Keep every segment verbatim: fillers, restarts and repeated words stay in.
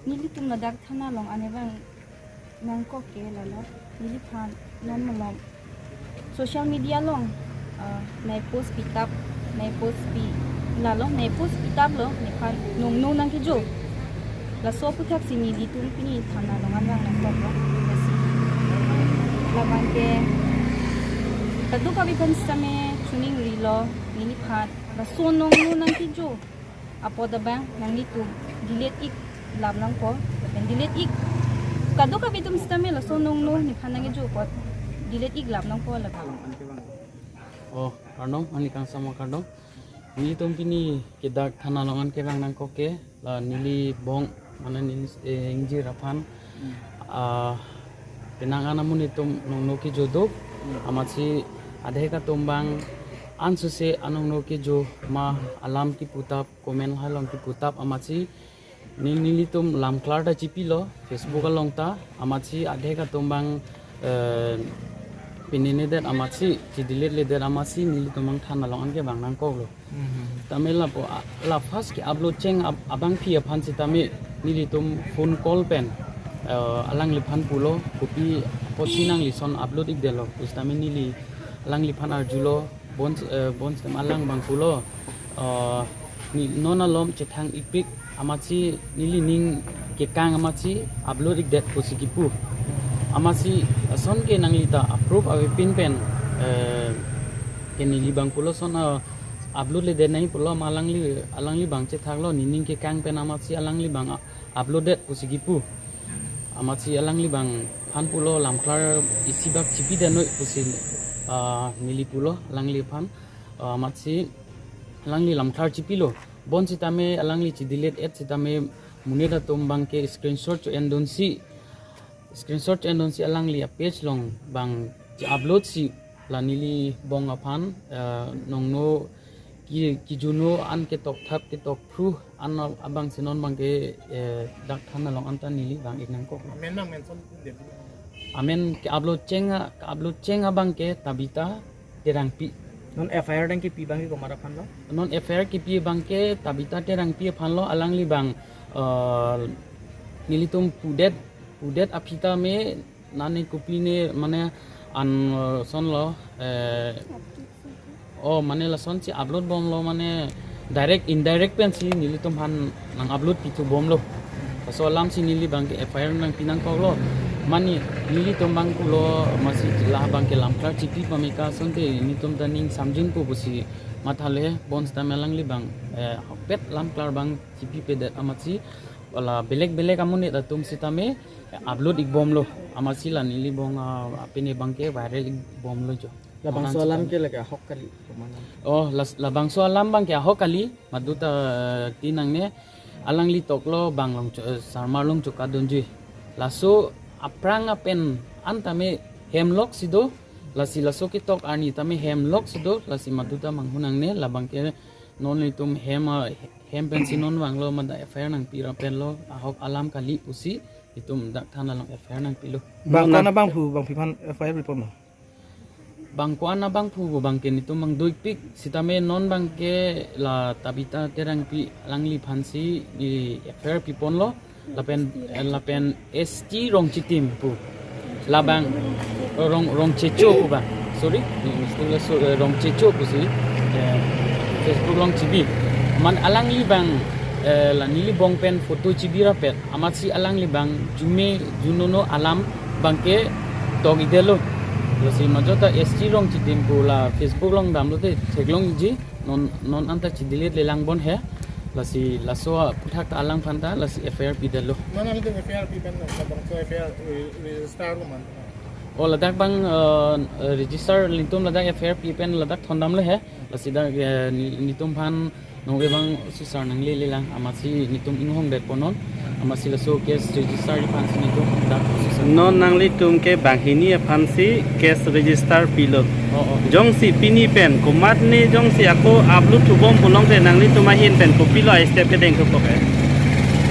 Nelitum ladak thana along an kevang nangkok ke lalo, neliphan non malom social media along, ah, nai post pitap, nai post pi lalo, nai post pitaplo, nephan nongno nangkejo. Laso aputhaksi nelitum pini thana along an vang nangkoklo. Lasi labang ke kadokave aphan sitame choningrilo, neliphan laso nongno nangkejo apot abang nanglitum delete ik lap nangpo, lapen delete ik kadokave atum sitame laso nongno nephan nangkejo apot delete ik lap nangpo labang. Oh, kardom, ani kangsam kardom. Nelitum pini ke dak thana along an kevang nangkok ke, la neli bong, mane neli, eh, ingjir aphan, ah, penang an amonit atum nongno kejo do, amatsi adhek atum abang ansose anongno kejo ma alam keputap, comment halong keputap amatsi ne-, nelitum lamklar ta chipilo, Facebook along ta, amatsi adhek atum abang, eh, pinine det amatsi, chidelete le det amatsi, nelitum abang thana along an kevang nangkoklo. Mhm. Tame lapu, a-, la first ke-upload cheng ab-, abangpi aphan sitame nelitum phone call pen, eh, alangliphan pulo, kopi apotsi nangli lason upload ikdetlo, pusitame neli alangliphan arjulo, bon, eh, bon sitame alang abang pulo, eh, ne non alom chethang ikpik, amatsi neli ning kekang amatsi upload ikdet pusi kipu. Amatsi lason ke nangli ta approve avepin pen, eh, ke neli abang pulo lason, eh, upload ledet nangji pulo, ma alangli, alangli abang chethaklo, nening kekang pen amatsi alangli abang a-, upload det pusi kipu. Amatsi alangli abangphan pulo lamklar isi bak chipi det noi pusi, ah, neli pulo alangliphan. Ah, amatsi alangli lamklar chipilo. Bon sitame alangli chidelete et sitame monit atum abang ke screenshot cho-endunsi, screenshot cho-endunsi alangli a-page along abang chi-upload si la neli bong aphan, eh, nongno ki-, kijuno an ketokthap ketokphru an abangsi non abang ke, eh, dak thana along an ta neli vang ik nangkok. Amen abang mention det. Amen ke-upload cheng a, ke-upload cheng abang ke Tabita Terangpi. Non F I R nangkepi abang ke komat aphanlo? Non F I R kepi abang ke Tabita Terangpi aphanlo, alangli abang, eh, nelitum pudet, pudet aphi tame nani kopi ne mane an, eh, lasonlo, eh, oh, mane lasonsi upload bomlo, mane direct indirect pensi nelitum aphan nang-upload pithu bomlo. Laso alamsi neli abang ke F I R nangpi nangkoklo. Mane nelitum abang pulo amatsi la abang ke lamklar chipi pame ke asonte nelitum ta ning samjinpo pusi mathale, bon sitame alangli abang, eh, ahokpet lamklar abang chipipedet amatsi la belek belek amonit atum sitame upload ik bomlo. Amatsi la neli bong, ah, apine abang ke viral ik bomlo jo. Labangso alam ke lake ahok kali, komat? Oh, las-, labangso alam abang ke ahok kali, maduta, eh, ti nangne, alangli toklo bang long cho-, eh, Sarmar Longchoka Donjui. Laso aphrang apen an tame hem lok si do, lasi laso ketok arni tame hem lok si do, lasi maduta manghu nangne, labang ke non nelitum hem, ah, hem pensi non vanglo, mada F I R nangpi ra penlo, ahok alam kali pusi nelitum dak thana along F I R nangpilo. Bang, na- ko-an abangphu, bangphi aphan F I R piponlo? Bang ko-an abangphu abang ke nelitum abang do ikpik, sitame non abang ke la Tabita Terangpi alangliphansi ne F I R piponlo, lapen, eh, lapen S T Rongchitim pu. Labang Rong, Rongchecho pu abang. Sorry, ni mistake lo, so, eh, Rongchecho pusi, eh, Facebook along chibi. Man alangli abang, eh, la neli bong pen photo chibi rapet. Amatsi alangli abang jume junono alam abang ke tok ikdetlo. Lasi majota S T Rongchitim pu la Facebook along damlote theklongji, non, non anta chidelete le lang bon he. Lasi laso aphuthak ta alangphan ta lasi F I R pidetlo. Non alangli F I R pi pen labangso F I R re-, register lo ma? Oh, ladak abang, eh, register, nelitum ladak F I R pi pen ladak thondamlo he. Lasi dak, eh, ne-, nelitum aphan nonke abang susar nanglele lang, amatsi nelitum inghongdetpo non. Amatsi laso case register aphansi nelitum dak susar. Non nanglitum ke banghini aphansi case register pilo. Oh, oh. Jongsi pini pen, komatne jongsi ako upload thubom pulote nanglitum ahin pen kopilo a-step kedeng thupok e?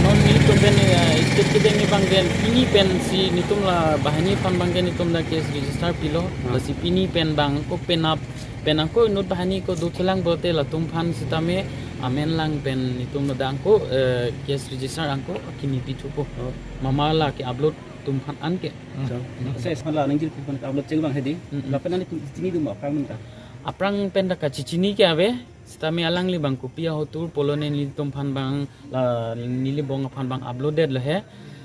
Non nelitum pen, eh, step kedeng abang den, pini pensi nelitum la banghini aphan abang ke nelitum la case register pilo. Ah. Lasi pini pen abang ko penap, penang ko inut banghini ko dothelang pulote latum aphan sitame Amen lang pen netum ladak angko, eh, case register angko kimi pithupo. Oh. Mama la ke-upload atum aphan anke. So, saya sekolah nang jil pun upload ceng bang hedi. Mm-mm. Lapen nangli chini dum aphrang nang ta. Aphrang pen ta kachechini ke ave. Sitame alangli bang kopi ahotur pulo ne nelitum aphan bang la neli bong aphan bang upload det lo he.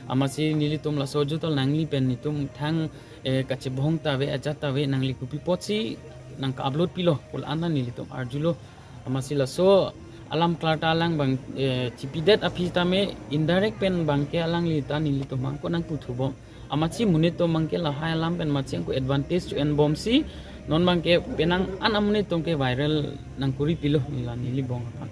Amatsi nelitum laso jutol nangli pen netum thang, eh, kachebong ta ave, ajat ta ave, nangli kopi apotsi nang ka-upload pilo pu la-an ta nelitum arjulo. Amatsi laso alam klar ta alang bang, eh, chipidet aphi tame indirect pen bang ke alangli ta nelitum angko nang puthu bom. Amatsi monit atum bang ke lahai alam pen matsi angko advantage cho-en bomsi non bang ke penang an amonit atum ke viral nang kuri pilo neli la neli bong aphan.